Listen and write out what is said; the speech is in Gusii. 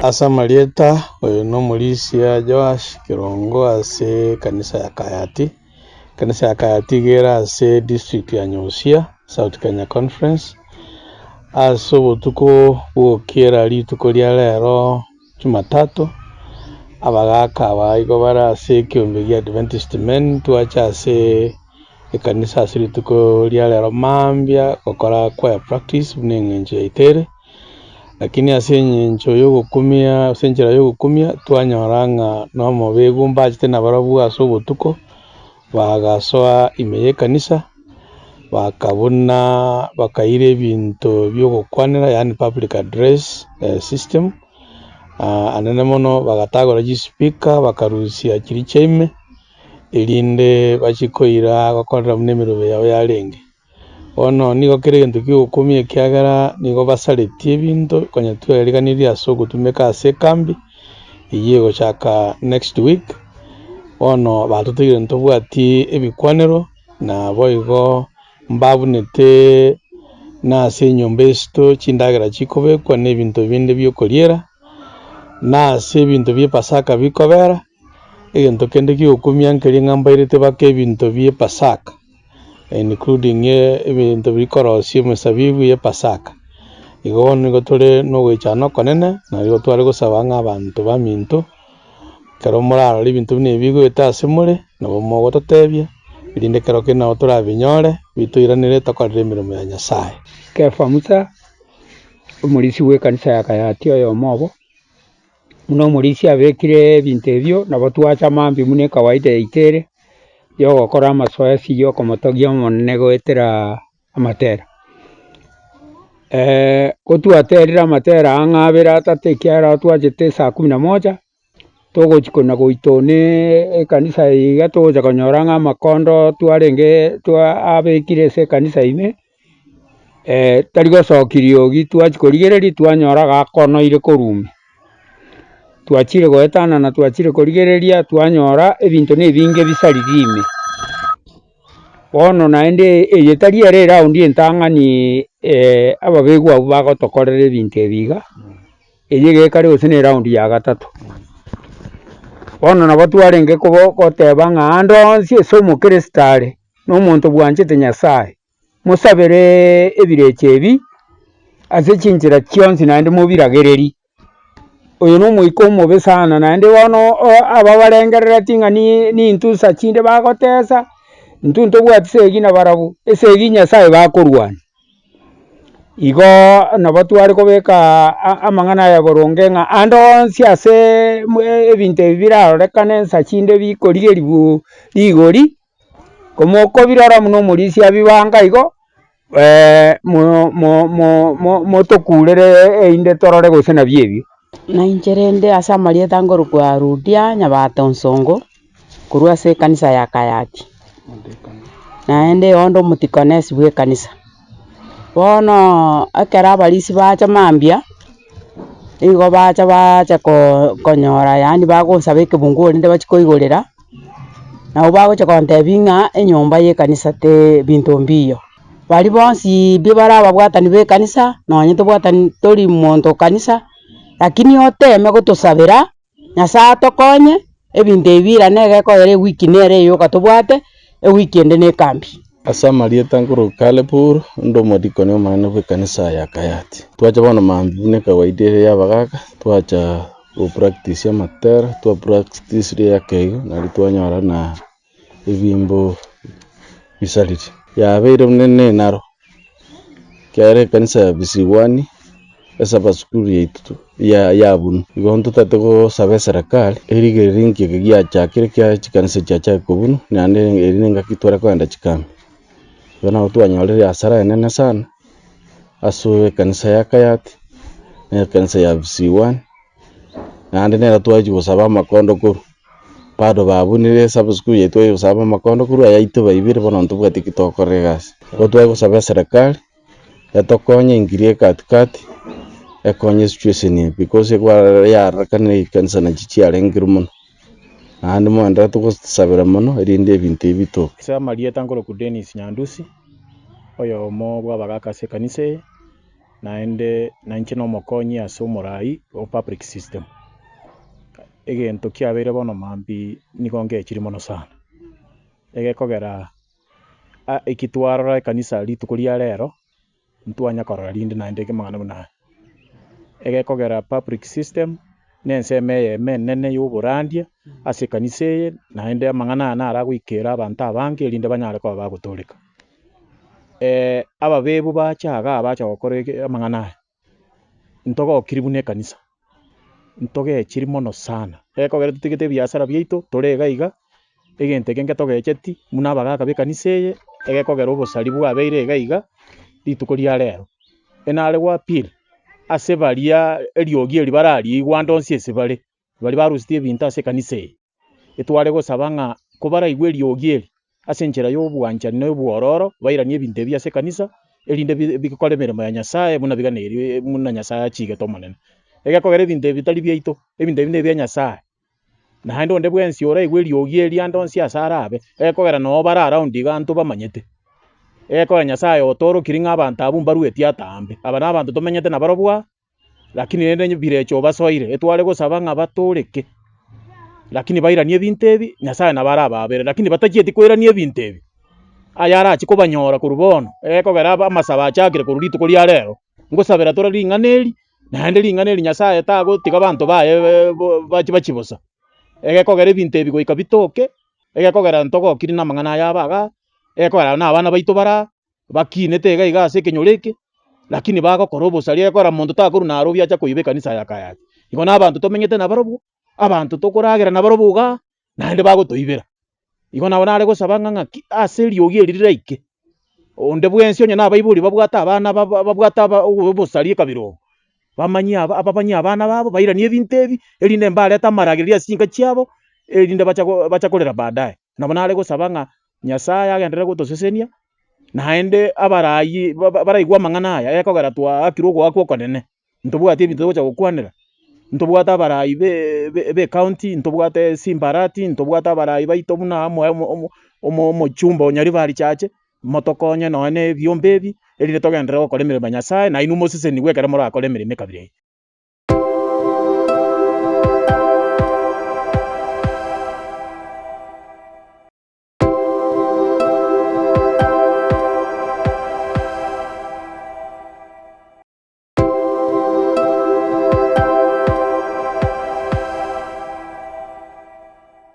Ase amarieta, oyo nomorisia Joash Kerongo ase ekanisa ya Kayati. Ekanisa ya Kayati iga ere ase edistrict ya Nyausia, South Kenya Conference. Ase obotuko bw'ogokiera rituko ria rero Jumatatu, abagaka aba igo bare ase ekeombe gia Adventist Men twacha ase ekanisa ase rituko ria rero mambia gokora choir practice buna eng'encho yaito ere. Lakini ase eng'encho y'ogokumia ase enchera y'ogokumia twanyora ng'a nomobegu mbachete nabarabwo ase obotuko, bagasoa ime y'ekanisa, bakabuna bakaira ebinto bi'ogokwanera yaani public address system, anene mono bagatagora chispeaker bakarusia chiria chia ime, erinde bachie koira gokorera buna emerobo yabo yarenge. Bono nigo kere egento ki'ogokumia ekiagera nigo basaretie ebinto konya tweriganirie ase ogotumeka ase ekambi eyio egochaka next week, bono batotigire ntobwati ebikwanero na boigo mbabunete na ase enyomba esito chindagera chikobekwa na ebinto binde biokoriera, na ase ebinto bia epasaka bikobera, egento kende kiogokumia nkeria ng'a mbairete baka ebinto bia epasaka. Including ebinto bikorosia emesabibu y'epasaka. Igo bono nigo tore nogoichana okonene, na nigo tware gosaba ng'a abanto baminto, ekero morarore ebinto buna ebi bigoeta ase more, nabo mogototebia, erinde ekero kende nabo torabinyore, bitoiranere tokorere emeremo ya Nyasaye. Kefa Musa, omorisia bw'ekanisa ya Kayati oyomo obo, Buna omorisia abekire ebinto ebio, nabo twacha mambia buna ekawaida yaito ere, yogokora amasoesi ya okomotogia Omonene goetera amatera. Gotwaterire amatera ang'e abere atato ekiagera twachete saa kumi na moja, togochi kona goita one ekanisa eye iga togocha konyora ng'a amakondo twarenge twa abekire ase ekanisa ime. Tari gosokia riogi twachia korigereria twanyora gakonoire korwa ime. Twachire goetanana twachire korigereria twanyora ebinto na ebinge bisariri ime. Bono naende eye tari ere eraundi entang'ani ababegwa abwo bagotokorera ebinto ebi iga, eye egekare gose na eraundi ya gatato. Bono nabo twarenge kobo goteba ng'a ande onsi ase omokristo are, na omonto bwanchete Nyasaye. Mosabere ebirecha ebi ase chinchera chionsi naende mobiragererie. Oyo nomoika omobe sana naende bono ababarengerereti ng'a nintwe nsa chinde bagotesa, intwe ntobwati esegi nabarabwo, esegi Nyasaye bakorwania. Igo nabo tware kobeka amang'ana aya boronge ng'a ande onsi ase ebinto ebi birarorekane nsa chinde bikorigerigwa rigori. Komokobirora buna omorisia abibanga igo, motokurere erinde torore gose nabio ebio. Nainche rende ase amarieta nkorokwa Rudia Nyabato Onsongo, korwa ase ekanisa ya Kayati, naende onde omotikonesi bw'ekanisa. Bono ekero abarisia bacha mambia, nigo bacha baacha konyora yaani bagonsaba ekebunguo rende bachie koigorera, nabo bagocha kontebia ng'a enyomba ya ekanisa te binto mbiyo. Baria bonsi pi bare ababwatani ba ekanisa, nonye tobwatani tori monto o kanisa, lakini oteme gotosabera. Nyasae atokonye, ebinto ebi birane egekoera ewiki nere eyoka tobwate, ewiki ende nekambi. Ase amarieta nkorokwa Caleb Uhuru, onde omodikoni omonene bw'ekanisa ya Kayati. Twacha bono mambia buna ekawaida ere y'abagaka, twacha go practice amatera, twa practice ake igo nario twanyora na ebimbo bisariri. Yabeire buna nenaro, ekiagera ekanisa ya Visiwani ase abasukuru yaito ya bunwa. Igo ntotagete gosaba eserekari erigererie nki eke giachakire ekiagera chikanisa chiachakire kobunwa naende eri nengaki tware kogenda chikambi. Igo nabo twanyorire hasara enene sana ase ekanisa ya Kayati na ekanisa ya Visiwani. Naende nero twachia gosaba amakondo korwa, bado babunire esabusukuru yaito twachia gosaba amakondo korwa ayaito baibire bono ntobwati ki togokorera egasi. Igo tware gosaba eserekari, etokonye eingirie ekatikati, ekonye esituation eye because ekwarora yarorekanire ekanisa nachi chiarengerwe mono, naende moenderete gosabera mono erinde ebinto ebi bitoke. Ase amarieta nkorokwa Dennis Nyandusi, oyomo bw'abagaka ase ekanisa eye. Naende nainche na omokonyi ase omorai o public system. Egento kiabeire bono mambia nigo ngechire mono sana, egekogera eki twarora ekanisa rituko ria rero, ntwanya korora rinde naende amang'ana buna aya. Egekogera public system, na ensemo eyemo enene ya oborandia ase ekanisa eye, naende amang'ana aya naro agoikera abanto abange erinde banyare koba bagotoreka. Ababebu bacha igaa bacha gokora ege amang'ana aya, ntogokiri buna ekanisa, ntogechiri mono sana, egekogera totigete ebiasara biaito tore iga iga, egento eke ngetogecheti buna abagaka ba ekanisa eye, egekogera obosari bwabeire iga iga, rituko ria rero. Enare gwa appeal ase baria eriogi eri barariigwe ande onsi ase bare, baria barusetie ebinto ase ekanisa eye, etware gosaba ng'a kobaraigwe eriogi eri, ase enchera ya obwanchani na obwororo, bairanie ebinto ebi ase ekanisa, erinde bi bikore emeremo ya Nyasaye buna biganeiri buna Nyasaye achigete omonene. Egekogera ebinto ebi bitari biaito, ebinto ebi na ebia Nyasaye. Naende onde bwensi oraigwe eriogi eri ande onsi ase arabe, egekogera noo bare around iga ntobamanyete. Egekogera Nyasaye otoorokiri ng'a abanto abwo mbarueti ataambe, aba na abanto tomenyete nabarobwo aa, lakini rende birecha obasoire, etware gosaba ng'a batoreke, lakini bairanie ebinto ebi, Nyasaye nabo arababere, lakini batachieti koirania ebinto ebi, aya arachi kobanyora korwa bono, egekogera aba amasabo achakire korwa rituko ria rero, ngosabera tore ring'ana eri, naende ring'ana eri Nyasaye tagotiga abanto baye bachi bachi bosa. Egekogera ebinto ebi goika bitoke, egekogera ntogokiri na amang'ana aya abe igaa, egekogera na abana baito bare aa, bakinete iga iga ase ekenyoro eke, lakini bagokora obosari egekogera monto takorwa Nairobi acha koiba ekanisa ya Kayati. Igo na abanto tomenyete nabarobwo, abanto tokoragera nabarobwo igaa, naende bagotoibera. Igo nabo nare gosaba ng'a ng'aki ase eriogi eri riraike, onde bwensi onye na abaibori babwate abana babwate aba obosari ekabira obo, bamanyie aba ababanyie abana babo, bairanie ebinto ebi, erinde mbarete amaragererio ase chinka chiabo, erinde bacha go bacha korera baadaye. Nabo nare gosaba ng'a Nyasaye agenderere gotosesenia, naende abarai baraigwe amang'ana aya, ekogera twaakirwe ogoakwa okonene, ntobwati ebinto togocha gokwanera, ntobwate abarai be ecounty, ntobwate Simbarati, ntobwate abarai baito buna omochumba o Nyaribari Chache, motokonye nonye na ebiombe ebi, erinde togenderere gokora emeremo ya Nyasaye, nainwe mosesenigwe ekero morakore emeremo ekabira eye.